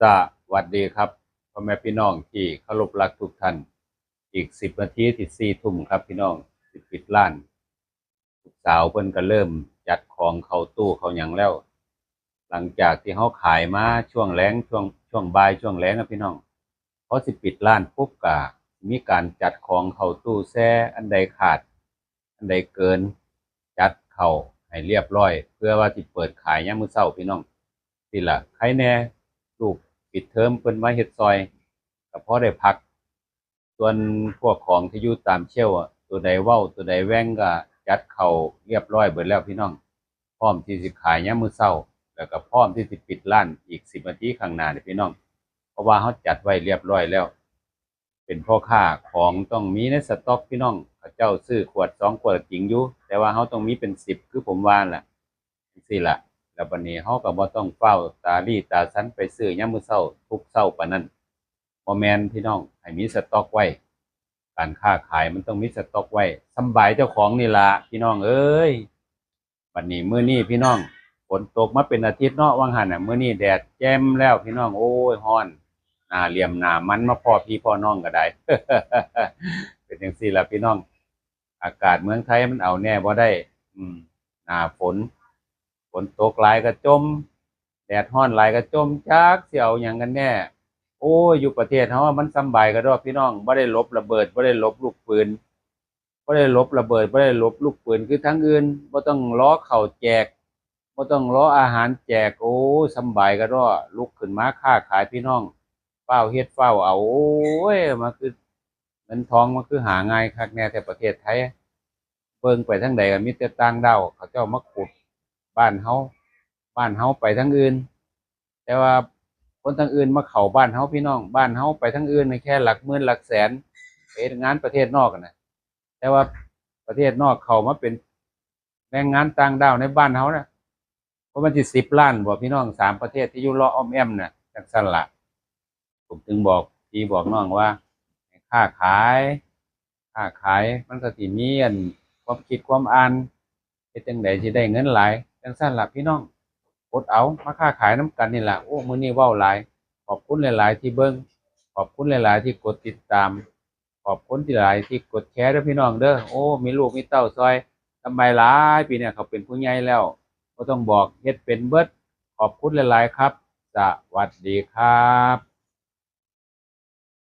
ສະຫວັດດີຄັບ ພໍ່ແມ່ພີ່ນ້ອງທີ່ເຄົາລົບຮັກທຸກທ່ານ. ອີກສິບນາທີທີ່ສີ່ທຸ່ມຄັບພີ່ນ້ອງ ຊິປິດຮ້ານ. ລູກສາວເພິ່ນກໍເລີ່ມຈັດຂອງເຂົ້າຕູ້ເຂົ້າຫຍັງແລ້ວ. ຫຼັງຈາກທີ່ເຮົາຂາຍມາຊ່ວງແລງ ຊ່ວງ ຊ່ວງບ່າຍ ຊ່ວງແລງນະພີ່ນ້ອງ, ພໍຊິປິດຮ້ານປຸບ ກໍມີການຈັດຂອງເຂົ້າຕູ້ແຊ່ ອັນໃດຂາດ ອັນໃດເກີນ ຈັດເຂົ້າໃຫ້ລຽບຮ້ອຍ ເພື່ອວ່າຊິເປີດຂາຍຍາມມື້ເຊົ້າພີ່ນ້ອງ. ຊີ້ລະ ໃຄແດ່ ລູກປິດເທີມເພິ່ນມາເຮັດຊ່ອຍ ກໍພໍໄດ້ພັກ. ສ່ວນພວກຂອງທີ່ຢູ່ຕາມເຊວ ໂຕໃດເວົ້າ ໂຕໃດແວ່ງ ກໍຈັດເຂົ້າລຽບຮ້ອຍເບິດແລ້ວພີ່ນ້ອງ, ພ້ອມທີ່ຊິຂາຍຍາມມື້ເຊົ້າ ແລ້ວກໍພ້ອມທີ່ຊິປິດຮ້ານອີກສິບນາທີຂ້າງໜ້ານີ້ພີ່ນ້ອງ, ເພາະວ່າເຮົາຈັດໄວ້ລຽບຮ້ອຍແລ້ວ. ເປັນພໍ່ຄ້າຂອງຕ້ອງມີໃນສະຕັອກພີ່ນ້ອງ, ເຂົາເຈົ້າຊື້ຂວດສອງຂວດກໍຈິງຢູ່ ແຕ່ວ່າເຮົາຕ້ອງມີເປັນສິບ ຄືຜົມວ່ານັ້ນລະ ຈັ່ງຊີ້ລະ. ແລ້ວບັດນີ້ເຮົາກໍບໍ່ຕ້ອງຟ້າວຕາລີ້ຕາຊັນໄປຊື້ຍາມມື້ເຊົ້າ ທຸກເຊົ້າປານນັ້ນ ບໍ່ແມ່ນພີ່ນ້ອງ, ໃຫ້ມີສະຕັອກໄວ້. ການຄ້າຂາຍມັນຕ້ອງມີສະຕັອກໄວ້ ສຳບາຍເຈົ້າຂອງນີ້ລະພີ່ນ້ອງເອີຍ. ບັດນີ້ມື້ນີ້ພີ່ນ້ອງ ຝົນຕົກມາເປັນອາທິດເນາະ ວ່າງຫັ້ນນະ, ມື້ນີ້ແດດແຈ່ມແລ້ວພີ່ນ້ອງ. ໂອ້ຍ ຮ້ອນ ໜ້າຫຼ້ຽມໜ້າມັນ ມາພໍ້ພີ່ພໍ້ນ້ອງກໍໄດ້ ເປັນຈັ່ງຊີ້ລະພີ່ນ້ອງ. ອາກາດເມືອງໄທມັນເອົາແນ່ບໍ່ໄດ້. ອືມ ໜ້າຝົນ ຝົນຕົກຫຼາຍກໍຈົມ ແດດຮ້ອນຫຼາຍກໍຈົມ ຈັກຊິເອົາຫຍັງກັນແນ່. ໂອ້ຍ ຢູ່ປະເທດເຮົາມັນສຳບາຍກະດອກພີ່ນ້ອງ, ບໍ່ໄດ້ຫຼົບລະເບີດ ບໍ່ໄດ້ຫຼົບລູກປືນ ບໍ່ໄດ້ຫຼົບລະເບີດ ບໍ່ໄດ້ຫຼົບລູກປືນຄືທາງອື່ນ. ບໍ່ຕ້ອງລໍເຂົ້າແຈກ ບໍ່ຕ້ອງລໍອາຫານແຈກ. ໂອ້ຍ ສຳບາຍກະດອກ, ລຸກຂຶ້ນມາຄ້າຂາຍພີ່ນ້ອງ, ຟ້າວເຮັດຟ້າວເອົາ. ໂອ້ຍ ມາຄື ເງິນທອງມັນຄືຫາງ່າຍຄັກແນ່ແທ້ປະເທດໄທ. ເບິ່ງໄປທາງໃດກໍມີແຕ່ຕ່າງດ້າວ ເຂົາເຈົ້າມາຂຸດບ້ານເຮົາ ບ້ານເຮົາໄປທາງອື່ນ, ແຕ່ວ່າຄົນທາງອື່ນມາເຂົ້າບ້ານເຮົາພີ່ນ້ອງ. ບ້ານເຮົາໄປທາງອື່ນແຄ່ຫຼັກໝື່ນຫຼັກແສນ ໄປເຮັດງານປະເທດນອກຫັ້ນນະ, ແຕ່ວ່າປະເທດນອກເຂົ້າມາເປັນແຮງງານຕ່າງດ້າວໃນບ້ານເຮົານະ. ບໍ່ແມ່ນຊິສິບລ້ານບໍ່ພີ່ນ້ອງ, ສາມປະເທດທີ່ຢູ່ເລາະອ້ອມແອ້ມນະ. ຈັ່ງຊັ້ນລະ ຜົມຈຶ່ງບອກພີ່ບອກນ້ອງວ່າ ໃຫ້ຄ້າຂາຍ ຄ້າຂາຍມັນກໍຊິມີອັນຄວາມຄິດຄວາມອ່ານ ເຮັດຈັ່ງໃດຊິໄດ້ເງິນຫຼາຍ. ຈັ່ງຊັ້ນລະພີ່ນ້ອງ ອົດເອົາ ມາຄ້າຂາຍນຳກັນນີ້ລະ. ໂອ້ ມື້ນີ້ເວົ້າຫຼາຍ, ຂອບຄຸນຫຼາຍໆທີ່ເບິ່ງ, ຂອບຄຸນຫຼາຍໆທີ່ກົດຕິດຕາມ, ຂອບຄຸນຫຼາຍໆທີ່ກົດແຊເດີພີ່ນ້ອງເດີ. ໂອ້ ມີລູກມີເຕົ້າຊ່ອຍ ສຳບາຍຫຼາຍ, ປີນີ້ເຂົາເປັນຜູ້ໃຫຍ່ແລ້ວ ບໍ່ຕ້ອງບອກ ເຮັດເປັນເບິດ. ຂອບຄຸນຫຼາຍໆຄັບ. ສະຫວັດດີຄັບ.